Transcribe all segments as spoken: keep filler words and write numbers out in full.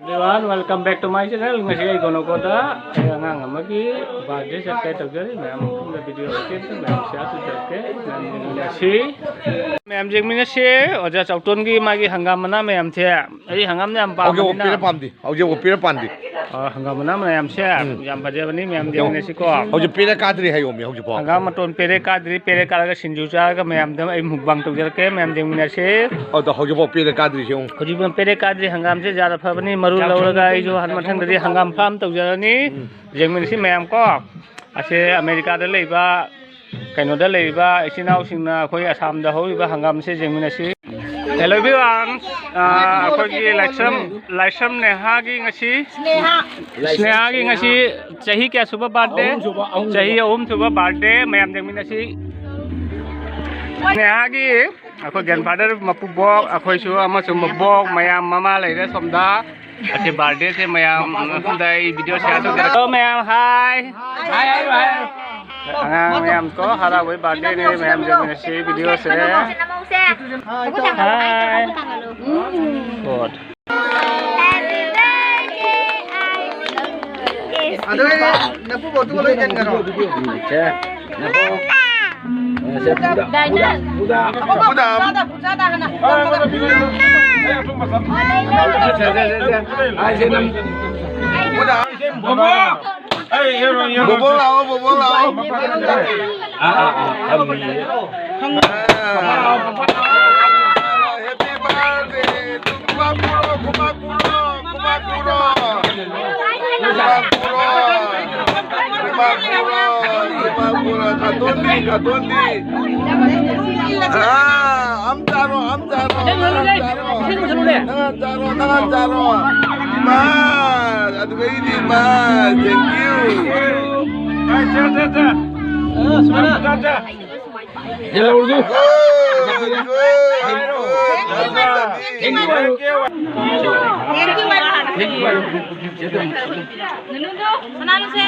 Everyone, welcome back to my channel. Ngasi ay kono koda, ay angang amagi birthday celebrate tawjari, mayam ꯃꯌꯥꯝ video ꯁꯦꯝꯁꯤ, ꯃꯌꯥꯝ share ꯇꯧꯖꯔꯛꯀꯦ, ꯃꯌꯥꯝ ꯌꯦꯡꯃꯤꯟꯅꯁꯤ꯫ ꯃꯌꯥꯝ ꯌꯦꯡꯃꯤꯟꯅꯁꯤ꯫ ꯑꯣꯖꯥ ꯆꯥꯎꯇꯣꯟꯒꯤ ꯃꯥꯒꯤ ꯍꯪꯒꯥꯝ ꯃꯅꯥ ꯃꯌꯥꯝꯁꯦ, ꯑꯩ ꯍꯪꯒꯥꯝ ꯌꯥꯝ ꯍꯧꯖꯤꯛ ꯄꯥꯝꯕꯅꯤꯅ꯫ ꯄꯤꯔ ꯄꯥꯝꯗꯤ, ꯍꯧꯖꯤꯛ ꯄꯤꯔ ꯄꯥꯝꯗꯤ꯫ ꯑ, ꯍꯪꯒꯥꯝ ꯃꯅꯥ ꯃꯌꯥꯝꯁꯦ ꯎꯝ꯫ ꯌꯥꯝ ꯐꯖꯕꯅꯤ, ꯃꯌꯥꯝ ꯌꯦꯡꯃꯤꯟꯅꯁꯤꯀꯣ꯫ ꯍꯧꯖꯤꯛ ꯄꯤꯔ ꯀꯥꯗ꯭ꯔꯤ ꯍꯥꯏꯌꯣꯃꯤ ꯍꯧꯖꯤꯛꯐꯥꯎ꯫ ꯍꯪꯒꯥꯝ ꯃꯇꯣꯟ ꯄꯦꯔꯦ ꯀꯥꯗ꯭ꯔꯤ, ꯄꯦꯔꯦ ꯀꯥꯔꯒ ꯁꯤꯡꯖꯨ ꯆꯥꯔꯒ ꯃꯌꯥꯝꯗ ꯑꯩ mukbang ꯇꯧꯖꯔꯛꯀꯦ, ꯃꯌꯥꯝ ꯌꯦꯡꯃꯤꯟꯅꯁꯤ꯫ ꯑꯗꯣ ꯍꯧꯖꯤꯛꯐꯥꯎ ꯄꯦꯔꯦ ꯀꯥꯗ꯭ꯔꯤꯁꯦ ꯌꯦꯡꯉꯨ꯫ ꯍꯧꯖꯤꯛꯐꯥꯎ ꯄꯦꯔꯦ ꯀꯥꯗ꯭ꯔꯤ, ꯍꯪꯒꯥꯝꯁꯦ ꯖꯥꯠ ꯑꯐꯕꯅꯤ, ꯃꯔꯨ ꯂꯧꯔꯒ ꯑꯩꯁꯨ ꯃꯊꯪꯗꯗꯤ ꯍꯪꯒꯥꯝ farm ꯇꯧꯖꯔꯅꯤ꯫ ꯎꯝ꯫ ꯌꯦꯡꯃꯤꯟꯅꯁꯤ ꯃꯌꯥꯝ ꯀꯣ꯫ ꯑꯁꯦ ꯑꯃꯦꯔꯤꯀꯥꯗ ꯂꯩꯕ, ꯀꯩꯅꯣꯗ ꯂꯩꯔꯤꯕ ꯏꯆꯤꯟ ꯏꯅꯥꯎꯁꯤꯡꯅ ꯑꯩꯈꯣꯏ ꯑꯁꯥꯝꯗ ꯍꯧꯔꯤꯕ ꯍꯪꯒꯥꯝꯁꯦ ꯌꯦꯡꯃꯤꯟꯅꯁꯤ꯫ Hello everyone, ꯑ, ꯑꯩꯈꯣꯏꯒꯤ ꯂꯥꯏꯁ꯭ꯔꯝ, ꯂꯥꯏꯁ꯭ꯔꯝ ꯅꯦꯍꯥꯒꯤ ꯉꯁꯤ, ꯁ꯭ꯅꯦꯍꯥꯒꯤ ꯉꯁꯤ ꯆꯍꯤ ꯀꯌꯥ ꯁꯨꯕ birthday? ꯑꯍꯨꯝ ꯁꯨꯕ, ꯑꯍꯨꯝ ꯁꯨꯕ꯫ ꯆꯍꯤ ꯑꯍꯨꯝ ꯁꯨꯕ birthday, ꯃꯌꯥꯝ ꯌꯦꯡꯃꯤꯟꯅꯁꯤ꯫ ꯁ꯭ꯅꯦꯍꯥꯒꯤ ꯑꯩꯈꯣꯏ grandfather ꯃꯄꯨꯕꯣꯛ, ꯑꯩꯈꯣꯏꯁꯨ ꯑꯃꯁꯨꯡ ꯃꯕꯣꯛ, ꯃꯌꯥꯝ ꯃꯃꯥ ꯂꯩꯔꯦ ꯁꯣꯝꯗ꯫ ꯑꯁꯤ birthdayꯁꯦ ꯃꯌꯥꯝ ꯃꯐꯝꯗ ꯑꯩ video share ꯇꯧꯖꯔꯛꯀꯦ꯫ Hello ꯃꯌꯥꯝ, hi꯫ Hi, hi, hi꯫ ꯑꯉꯥꯡ ꯃꯌꯥꯝ ꯀꯣ, ꯍꯔꯥꯎꯕꯒꯤ birthdayꯅꯦ, ꯃꯌꯥꯝ ꯌꯦꯡꯃꯤꯟꯅꯁꯤ videoꯁꯦ꯫ Hi꯫ Good꯫ ꯑꯗꯨ ꯅꯄꯨꯕꯣꯛꯇꯨꯒ ꯂꯣꯏ ꯀꯟꯒꯔꯣ꯫ ꯎꯝ, ꯁꯦ꯫ ꯅꯄꯨ-, ꯑ, ꯁꯦ, ꯄꯨꯗ, ꯄꯨꯗ, ꯄꯨꯗ꯫ ꯄꯨꯗ꯫ ꯄꯨꯗ꯫ ꯄꯨꯗ꯫ ꯕꯣꯕꯣ ꯂꯥꯛꯑꯣ, ꯕꯣꯕꯣ ꯂꯥꯛꯑꯣ꯫ ꯑꯥ, ꯑꯥ, ꯑꯥ, ꯊꯝꯃꯤꯌꯦ꯫ Happy birthday to ꯈꯨꯕꯥꯛ Khuro, ꯈꯨꯕꯥꯛ Khuro, ꯈꯨꯕꯥꯛ Khuro. ꯈꯨꯕꯥꯛ Khuro, ꯈꯨꯕꯥꯛ Khuro, ꯈꯨꯕꯥꯛ Khuro. ꯀꯥꯇꯣꯟꯗꯤ, ꯀꯥꯇꯣꯟꯗꯤ꯫ ꯑꯥ, ꯑꯝ ꯆꯥꯔꯣ, ꯑꯝ ꯆꯥꯔꯣ, ꯅꯪ ꯑꯝ ꯆꯥꯔꯣ꯫ ꯅꯪ ꯑꯝ ꯆꯥꯔꯣ, ꯅꯪ ꯑꯝ ꯆꯥꯔꯣ꯫ ꯏꯃꯥ, ꯑꯗꯨꯗꯩꯗꯤ ꯏꯃꯥ, thank you꯫ ꯌꯦꯜꯍꯧꯔꯁꯨ꯫ ꯊꯦꯡꯀ꯭ꯌꯨ ꯍꯥꯏꯌꯨ꯫ ꯊꯦꯡꯀ꯭ꯌꯨ ꯍꯥꯏꯌꯨ꯫ ꯁꯅꯥꯂꯨꯁꯦ꯫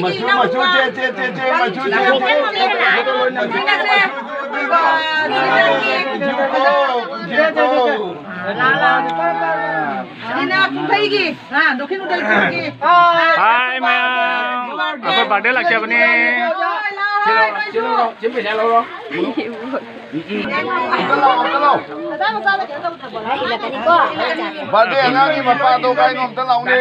ꯃꯆꯨ, ꯃꯆꯨ, ꯆꯦ, ꯆꯦ, ꯆꯦ, ꯆꯦ, ꯃꯆꯨ, ꯆꯦ, ꯆꯦ, ꯆꯦ, ꯃꯆꯨ, ꯆꯦ, ꯆꯦ, ꯆꯦ, ꯃꯆꯨ, ꯆꯦ, ꯆꯦ, ꯆꯦ, ꯆꯦ, ꯆꯦ꯫ ꯁꯤꯅ ꯀꯨꯝꯍꯩꯒꯤ, ꯑ, ꯗꯣꯈꯤꯟ ꯎꯗꯜ ꯈꯨꯜꯒꯤ꯫ ꯍꯥꯏ ꯃꯌꯥꯝ, ꯑꯩꯈꯣꯏ ꯕꯥꯔꯗꯦ ꯂꯥꯛꯆꯕꯅꯦ꯫ ꯂꯥꯛꯑꯣ, ꯂꯥꯛꯑꯣ, ꯂꯥꯛꯑꯣ꯫ ꯕꯥꯔꯗꯦ ꯑꯉꯥꯡꯒꯤ ꯃꯄꯥꯗꯣ ꯀꯥꯏꯅꯣ ꯑꯝꯇ ꯂꯥꯎꯅꯦ꯫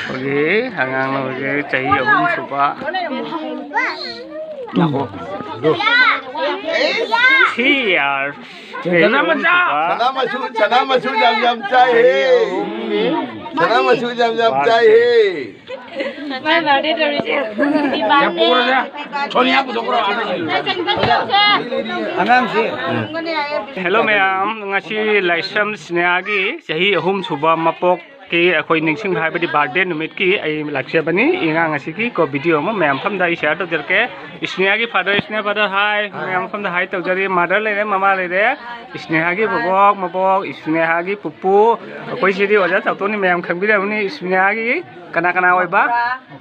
ꯍꯧꯖꯤꯛ ꯑꯉꯥꯡ ꯍꯧꯖꯤꯛ ꯆꯍꯤ ꯑꯍꯨꯝ ꯁꯨꯕ꯫ ꯂꯥꯛꯑꯣ꯫ Cheers꯫ ꯆꯍꯤ ꯑꯍꯨꯝ ꯁꯨꯕ꯫ ꯁꯅꯥ ꯃꯆꯨ, ꯁꯅꯥ ꯃꯆꯨ ꯌꯥꯝ ꯌꯥꯝ ꯆꯥꯏꯍꯦ꯫ ꯁꯅꯥ ꯃꯆꯨ ꯌꯥꯝ ꯌꯥꯝ ꯆꯥꯏꯍꯦ꯫ ꯃꯥꯏ ꯕꯥꯔꯗꯦ ꯇꯧꯔꯤꯁꯦ꯫ ꯁꯣꯅꯤꯌꯥ ꯄꯨꯊꯣꯛꯈ꯭ꯔꯣ꯫ ꯑꯉꯥꯡꯁꯤ꯫ ꯍꯦꯜꯂꯣ ꯃꯌꯥꯝ, ꯉꯁꯤ ꯂꯥꯏꯁ꯭ꯔꯝ ꯁ꯭ꯅꯦꯍꯥꯒꯤ ꯆꯍꯤ ꯑꯍꯨꯝ ꯁꯨꯕ ꯃꯄꯣꯛꯀꯤ ꯑꯩꯈꯣꯏ ꯅꯤꯡꯁꯤꯡꯕ ꯍꯥꯏꯕꯗꯤ ꯕꯥꯔꯗꯦ ꯅꯨꯃꯤꯠꯀꯤ ꯑꯩ ꯂꯥꯛꯆꯕꯅꯤ꯫ ꯑꯉꯥꯡ ꯑꯁꯤꯒꯤ ꯀꯣ ꯚꯤꯗꯤꯑꯣ ꯑꯃ ꯃꯌꯥꯝ ꯃꯐꯝꯗ ꯑꯩ ꯁꯤꯌꯥꯔ ꯇꯧꯖꯔꯛꯀꯦ꯫ ꯁ꯭ꯅꯦꯍꯥꯒꯤ ꯐꯥꯗꯔ, ꯁ꯭ꯅꯦꯍꯥ ꯐꯥꯗꯔ ꯍꯥꯏ, ꯃꯌꯥꯝ ꯃꯐꯝꯗ ꯍꯥꯏ ꯇꯧꯖꯔꯤ꯫ ꯃꯥꯗꯔ ꯂꯩꯔꯦ, ꯃꯃꯥ ꯂꯩꯔꯦ, ꯁ꯭ꯅꯦꯍꯥꯒꯤ ꯕꯣꯕꯣꯛ, ꯃꯕꯣꯛ, ꯁ꯭ꯅꯦꯍꯥꯒꯤ ꯄꯨꯄꯨ, ꯑꯩꯈꯣꯏ ꯁꯤꯗꯤ ꯑꯣꯖꯥ ꯆꯥꯎꯊꯣꯛꯅꯤ ꯃꯌꯥꯝ ꯈꯪꯕꯤꯔꯕꯅꯤ꯫ ꯁ꯭ꯅꯦꯍꯥꯒꯤ ꯀꯅꯥ ꯀꯅꯥ ꯑꯣꯏꯕ?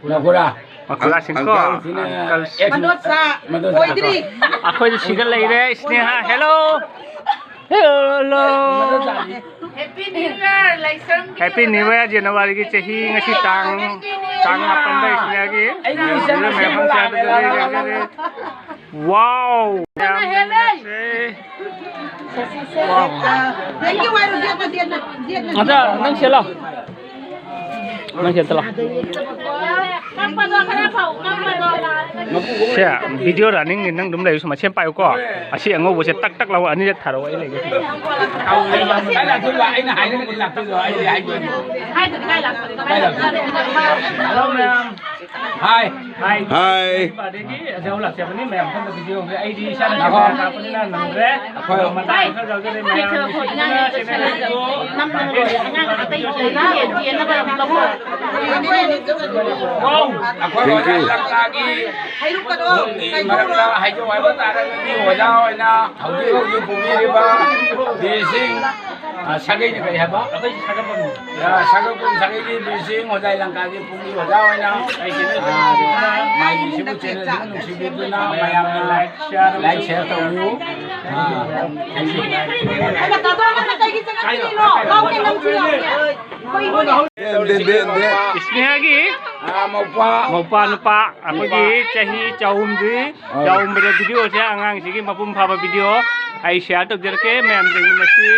ꯅꯈꯨꯔꯥ꯫ ꯃꯈꯨꯔꯥꯁꯤꯡꯀꯣ꯫ ꯑꯪꯀꯜ꯫ ꯃꯅꯣꯖ ꯁꯥ ꯑꯣꯏꯗ꯭ꯔꯤ꯫ ꯑꯩꯈꯣꯏꯗ ꯁꯤꯒ ꯂꯩꯔꯦ, Sneha. Hello. Hello. Happy new year, ꯂꯥꯏꯁ꯭ꯔꯝꯒꯤ ꯍꯦꯄꯤ ꯅ꯭ꯌꯨ ꯏꯌꯔ, ꯖꯅꯋꯥꯔꯤꯒꯤ ꯆꯍꯤ ꯉꯁꯤ ꯇꯥꯡ, ꯇꯥꯡ ꯃꯥꯄꯟꯗ ꯁ꯭ꯅꯦꯍꯥꯒꯤ꯫ ꯑꯩꯒꯤ ꯏꯆꯟ ꯑꯁꯤ ꯃꯌꯥꯝ ꯂꯥꯛꯑꯦ, ꯂꯥꯛꯑꯦ, ꯂꯥꯛꯑꯦ꯫ ꯋꯥꯎ! ꯌꯥꯝꯅ ꯅꯨꯡꯉꯥꯏꯖꯩ꯫ ꯋꯥꯎ! ꯑꯗ, ꯅꯪ ꯁꯦ ꯂꯥꯎ꯫ ꯅꯪ ꯁꯦ ꯂꯥꯎ꯫ ꯁꯦ, ꯚꯤꯗꯤꯑꯣ ꯔꯟꯅꯤꯡꯅꯤ, ꯅꯪ ꯑꯗꯨꯝ ꯂꯩꯌꯨ, ꯁꯨꯃꯥꯏꯅ ꯁꯦꯝ ꯄꯥꯏꯌꯨꯀꯣ꯫ ꯑꯁꯤ ꯑꯉꯧꯕꯁꯦ ꯇꯛ ꯇꯛ ꯂꯥꯎ ꯑꯅꯤꯔꯛ ꯊꯥꯔꯛꯑꯣ, ꯑꯩ ꯂꯩꯒꯦ꯫ ꯀꯥꯏ ꯂꯥꯛꯇꯣꯏꯕ? ꯑꯩꯅ ꯍꯥꯏꯔꯒꯗꯤ ꯂꯥꯛꯇꯣꯏꯗꯣ, ꯑꯩꯗꯤ ꯍꯥꯏꯗꯣꯏꯅꯦ꯫ ꯀꯥꯏ ꯂꯥꯛꯇꯣꯏꯅꯣ? ꯀꯥꯏ ꯂꯥꯛꯇꯣꯏꯅꯣ? ꯍꯜꯂꯣ ꯃꯌꯥꯝ꯫ ꯍꯥꯏ꯫ ꯍꯥꯏ꯫ ꯍꯥꯏ꯫ ꯕꯥꯔꯗꯦꯒꯤ ꯑꯖꯥꯎ ꯂꯥꯛꯆꯕꯅꯤ, ꯃꯌꯥꯝ ꯈꯪꯗ ꯚꯤꯗꯤꯑꯣ ꯑꯃꯒꯤ꯫ ꯑꯩꯗꯤ ꯏꯁꯥꯅ ꯉꯥꯏꯈꯣ꯫ ꯀꯦꯃꯦꯔꯥ ꯀꯥꯞꯄꯅꯤꯅ ꯅꯪꯗ꯭ꯔꯦ꯫ ꯑꯩꯈꯣꯏ ꯑꯗꯣ ꯃꯇꯥꯡ ꯈꯔ ꯌꯥꯎꯖꯔꯦ, ꯃꯌꯥꯝ ꯅꯨꯡꯁꯤꯕꯤꯗꯨꯅ ꯆꯦꯅꯦꯜ ꯑꯗꯨ ꯅꯝꯗꯅ ꯂꯣꯏꯔꯦ꯫ ꯑꯉꯥꯡ ꯑꯇꯩ ꯌꯦꯟꯅꯕ ꯑꯃ ꯂꯧꯔꯣ꯫ ꯋꯥꯎ! ꯑꯩꯈꯣꯏ Thank you꯫ ꯑꯣꯖꯥ ꯂꯪꯀꯥꯒꯤ ꯃꯔꯛꯇ ꯍꯥꯏꯖꯧ ꯍꯥꯏꯕ ꯇꯥꯔꯒꯗꯤ ꯑꯣꯖꯥ ꯑꯣꯏꯅ ꯍꯧꯖꯤꯛ ꯍꯧꯖꯤꯛ ꯄꯨꯕꯤꯔꯤꯕ ꯕꯤꯔ ꯁꯤꯡ, ꯑ, ꯁꯥꯒꯩꯅ ꯀꯔꯤ ꯍꯥꯏꯕ? ꯑꯩꯈꯣꯏ ꯁꯥꯒꯩ ꯄꯨꯡ꯫ ꯑ, ꯁꯥꯒꯩ ꯄꯨꯡ ꯁꯥꯒꯩꯒꯤ ꯕꯤꯔ ꯁꯤꯡ ꯑꯣꯖꯥ ꯂꯪꯀꯥꯒꯤ ꯄꯨꯡꯒꯤ ꯑꯣꯖꯥ ꯑꯣꯏꯅ, ꯑ, ꯃꯥꯒꯤ ꯁꯤꯕꯨ ꯆꯦꯅꯦꯜꯁꯤꯕꯨ ꯅꯨꯡꯁꯤꯕꯤꯗꯨꯅ ꯃꯌꯥꯝꯅ like, share ꯇꯧꯕꯤꯌꯨ꯫ ꯑ, thank you꯫ ꯑꯩꯅ ꯇꯥꯗꯣ ꯑꯃꯅ ꯀꯩꯒꯤ ꯆꯪꯉꯛꯇ꯭ꯔꯤꯅꯣ? ꯂꯥꯎꯅꯦ, ꯅꯪꯁꯨ ꯂꯥꯎꯅꯦ꯫ ꯗꯦꯟ, ꯗꯦꯟ, ꯗꯦꯟ, ꯗꯦꯟ꯫ ꯏꯁꯅꯦꯍꯥꯒꯤ ꯑ, ꯃꯧꯄ꯭ꯋꯥ꯫ ꯃꯧꯄ꯭ꯋꯥ ꯅꯨꯄꯥ ꯑꯩꯈꯣꯏꯒꯤ ꯆꯍꯤ ꯆꯍꯨꯝꯗꯤ ꯑꯥ꯫ ꯆꯥꯎꯝꯕꯗ ꯚꯤꯗꯤꯑꯣꯁꯦ ꯑꯉꯥꯡꯁꯤꯒꯤ ꯃꯄꯨꯡ ꯐꯥꯕ ꯚꯤꯗꯤꯑꯣ ꯑꯩ ꯁꯤꯌꯥꯔ ꯇꯧꯖꯔꯛꯀꯦ, ꯃꯌꯥꯝ ꯌꯦꯡꯃꯤꯟꯅꯁꯤ꯫